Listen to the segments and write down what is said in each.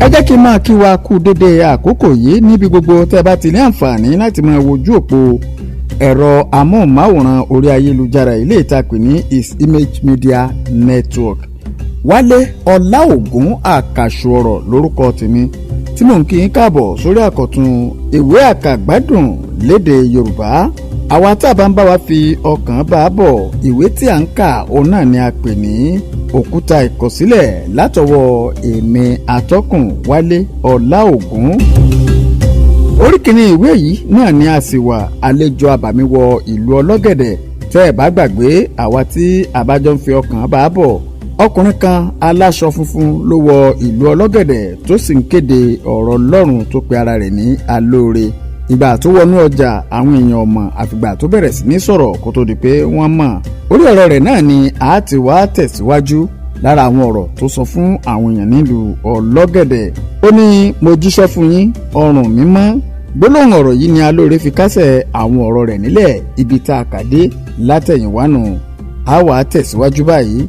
Ẹ jẹ́ kí n máa kí wa kú dédé àkókò yìí níbi gbogbo tẹ́ ẹ bá ti ní àǹfààní láti máa wojú òpó ẹ̀rọ amóhùnmáwòrán orí ayélujára ilé ìtàpè ní His Image Media Network. Wálé Ọláògùn Àkàṣù ọ̀rọ̀ lórúkọ tèmi tí mò ń kí yín káàbọ̀ sórí àkọ́tún ìwé àkàgbádùn lédè Yorùbá. Àwa tá a bá ń bá wa fi ọkàn bá a bọ̀, ìwé tí à ń kà òun náà ni a pè ní Òkúta Ìkọ̀sílẹ̀ látọwọ́ èmi atọ́kùn Wálé Ọláògùn. Orí kìíní ìwé yìí náà ni a sì wà, àlejò abàmì wọ ìlú Ọlọ́gẹ̀dẹ̀. Tẹ́ ẹ̀ bá gbàgbé, àwa tí àbájọ ń fi ọkàn bá a bọ̀, ọkùnrin kan aláṣọ funfun ló wọ ìlú Ọlọ́gẹ̀dẹ̀ tó sì ń kéde ọ̀rọ̀ Ọlọ́run tó pe ara rẹ̀ ní Alóore. Ìgbà tó wọnú ọjà, àwọn èèyàn ọmọ, àfìgbà tó bẹ̀rẹ̀ sí ní sọ̀rọ̀ kó tó di pé wọ́n mọ̀. Orí ọ̀rọ̀ rẹ̀ náà ni a ti wá tẹ̀síwájú lára àwọn ọ̀rọ̀ tó sọ fún àwọn èèyàn nílùú Ọlọ́gẹ̀dẹ̀. Ó ní, "Mo jíṣẹ́ fún yín, ọrùn mi mọ́." Gbólóhùn ọ̀rọ̀ yìí ni Alóore fi kásẹ̀ àwọn ọ̀rọ̀ rẹ̀ nílẹ̀. Ibi tá a kà dé látẹ̀yìnwá nù, a wà á tẹ̀síwájú báyìí.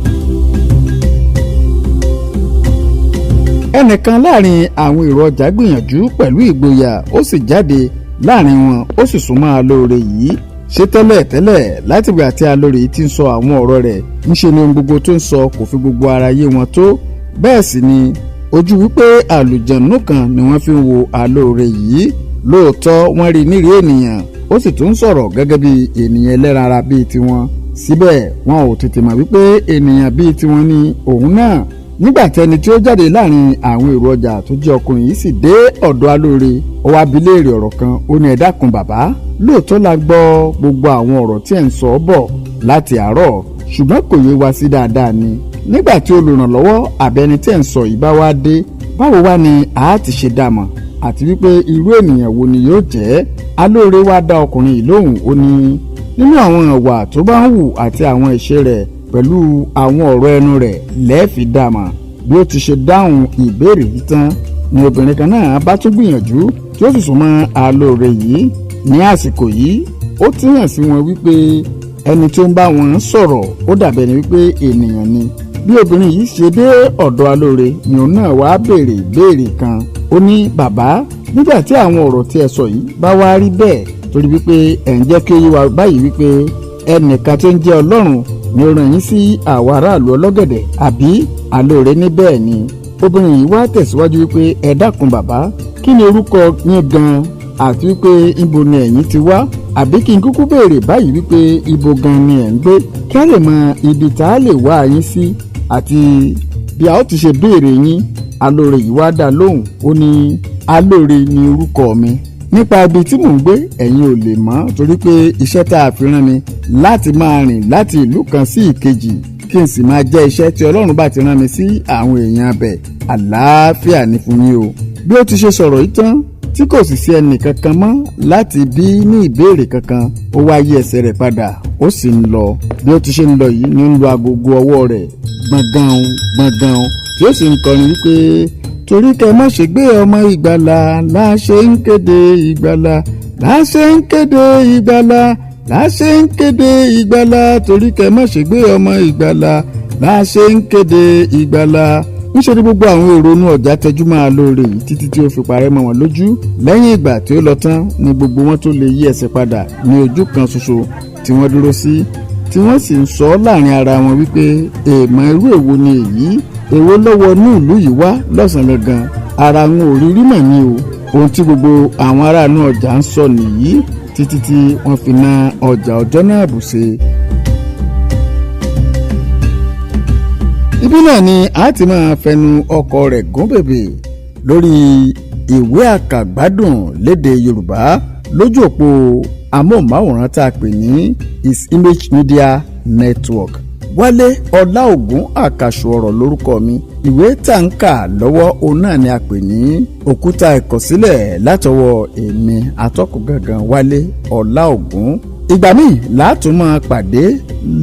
Ẹnìkan láàrin àwọn èrò ọjà gbìyànjú pẹ̀lú ìgboyà, ó sì jáde láàrin wọn, ó sì súnmọ́ Alóore yìí. Ṣé tẹ́lẹ̀ tẹ́lẹ̀, látìgbà tí Alóore yìí ti ń sọ àwọn ọ̀rọ̀ rẹ̀, ńṣe ni ohun gbogbo tó ń sọ kò fi gbogbo ara yé wọn tó. Bẹ́ẹ̀ sì ni ojú wípé àlùjànnú kan ni wọ́n fi ń wo Alóore yìí. Lóòótọ́, wọ́n rí nírìí ènìyàn, ó sì tún sọ̀rọ̀ gẹ́gẹ́ bí ènìyàn ẹlẹ́ran ara bíi tiwọn. Síbẹ̀, wọn ò tètè mọ̀ wípé ènìyàn bíi tiwọn ni òun náà. Nígbà tẹni tí ó jáde láàrin àwọn èrò ọjà tó jẹ́ ọkùnrin yìí sì dé ọ̀dọ̀ Alóore, ó wá bi léèrè ọ̀rọ̀ kan. Ó ní, "Ẹ dákun bàbá, lóòótọ́ la gbọ́ gbogbo àwọn ọ̀rọ̀ tí ẹ̀ ń sọ bọ̀ láti àárọ̀, ṣùgbọ́n kò yé wa sí dáadáa ni. Nígbà tí olùrànlọ́wọ́ àbẹni tí ẹ̀ ń sọ yìí bá wá dé, báwo wá ni a ti ṣe dá mọ̀, àti wípé irú ènìyàn wo ni yóò jẹ́?" Alóore wá dá ọkùnrin yìí lóhùn. Ó ní, "Nínú àwọn ìwà tó bá ń hù àti àwọn ìṣe rẹ̀ pẹ̀lú àwọn ọ̀rọ̀ ẹnu rẹ̀ lẹ́ẹ̀fì dàmà." Bí ó ti ṣe dáhùn ìbéèrè yìí tán ni obìnrin kan náà bá tún gbìyànjú tí ó sì súnmọ́ Alóore yìí. Ní àsìkò yìí, ó ti hàn sí wọn wípé ẹni tó ń bá wọn sọ̀rọ̀, ó dàbẹ̀ ni wípé ènìyàn ni. Bí obìnrin yìí ṣe dé ọ̀dọ̀ Alóore ni òun náà wá béèrè ìbéèrè kan. Ó ní, "Bàbá, nígbà tí àwọn ọ̀rọ̀ tí ẹ sọ yìí bá wá rí bẹ́ẹ̀, torí wípé ẹ̀ ń jẹ́ kí ó yé wa báyìí wípé ẹnìkan tó ń jẹ́ Ọlọ́run ni ó rán yín sí àwọn aráàlú Ọlọ́gẹ̀dẹ̀, àbí?" Alóore ní bẹ́ẹ̀ ni. Obìnrin yìí wá tẹ̀síwájú wípé, "Ẹ dákun bàbá, kí ni orúkọ yín gan, àti wípé ibo ni ẹ̀yin ti wá? Àbí kí n kúkú béèrè báyìí wípé ibo gan ni ẹ̀ ń gbé, kí a lè mọ ibi tá a lè wá yín sí àti bí a ó ti ṣe béèrè yín." Alóore yìí wá dá lóhùn. Ó ní, "Alóore ni orúkọ mi. Nípa ibi tí mò ń gbé, ẹ̀yin ò lè mọ̀, torí pé iṣẹ́ tá a fi rán mi láti máa rìn láti ìlú kan sí ìkejì, kí n sì máa jẹ́ iṣẹ́ tí Ọlọ́run bá ti rán mi sí àwọn èèyàn abẹ̀. Àlàáfíà ní fún yín o." Bí ó ti ṣe sọ̀rọ̀ yìí tán, tí kò sì sí ẹnì kankan mọ́ láti bí ní ìbéèrè kankan, ó wá yí ẹsẹ̀ rẹ̀ padà, ó sì ń lọ. Bí ó ti ṣe ń lọ yìí ní ń lo agogo ọwọ́ rẹ̀ gbọ̀ngàn gbọ̀ngàn, tí ó sì ń kọrin wípé, "Torí kẹ má ṣe gbé ọmọ ìgbàlà la ṣe ń kéde ìgbàlà, la ṣe ń kéde ìgbàlà, la ṣe ń kéde ìgbàlà. Torí kẹ má ṣe gbé ọmọ ìgbàlà la ṣe ń kéde ìgbàlà." Níṣẹ́ ni gbogbo àwọn èrò inú ọjà tẹjú mọ́ Alóore yìí títí tí ó fi parẹ́ mọ́ wọn lójú. Lẹ́yìn ìgbà tí ó lọ tán ni gbogbo wọn tó lè yí ẹsẹ̀ padà ní ojú kan ṣoṣo tí wọ́n dúró sí, tí wọ́n sì ń sọ láàrin ara wọn wípé, "Èèmọ̀ irú èwo ni èyí? Èwo lọ́wọ́ ní ìlú yìí wá lọ́sàn-án gangan? Ara wọn ò rí rí mọ̀ ní o." Ohun tí gbogbo àwọn aráàlú ọjà ń sọ nìyí títí tí wọ́n fi ná ọjà ọjọ́ náà bùṣe. Ibi náà ni a ti máa fẹnu ọkọ̀ rẹ̀ gún bèbè lórí ìwé àkàgbádùn lédè Yorùbá lójú òpó amóhùnmáwòrán tá a pè ní His Image Media Network. Wálé Ọláògùn Àkàṣù ọ̀rọ̀ lórúkọ mi. Ìwé tá ń kà lọ́wọ́ òun náà ni a pè ní Òkúta Ìkọ̀sílẹ̀ látọwọ́ èmi atọ́kùn gangan Wálé Ọláògùn. Ìgbà míì látún máa pàdé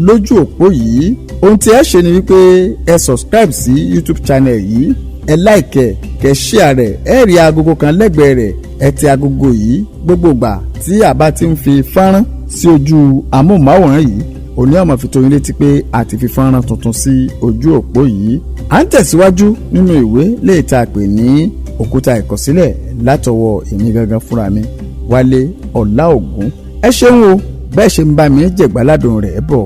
lójú òpó yìí. Ohun tí ẹ ṣe ni wípé ẹ subscribe sí YouTube channel yìí, ẹ like ẹ, kẹ share rẹ̀. Ẹ rí agogo kan lẹ́gbẹ̀ẹ́ rẹ̀, ẹ tẹ agogo yìí. Gbogbo ìgbà tí a bá ti ń fi fọ́nrán sí ojú amóhùnmáwòrán yìí, òní ọmọ fi tó yín létí pé a ti fi fọ́nrán tuntun sí ojú òpó yìí. À ń tẹ̀síwájú nínú ìwé lè ta pè ní Òkúta Ìkọ̀sílẹ̀ látọwọ́ èmi gangan fúnra mi, Wálé Ọláògùn. Ẹ ṣeun o, bẹ́ẹ̀ ṣe ń bá mi jẹ̀gbáládùn rẹ̀ bọ̀.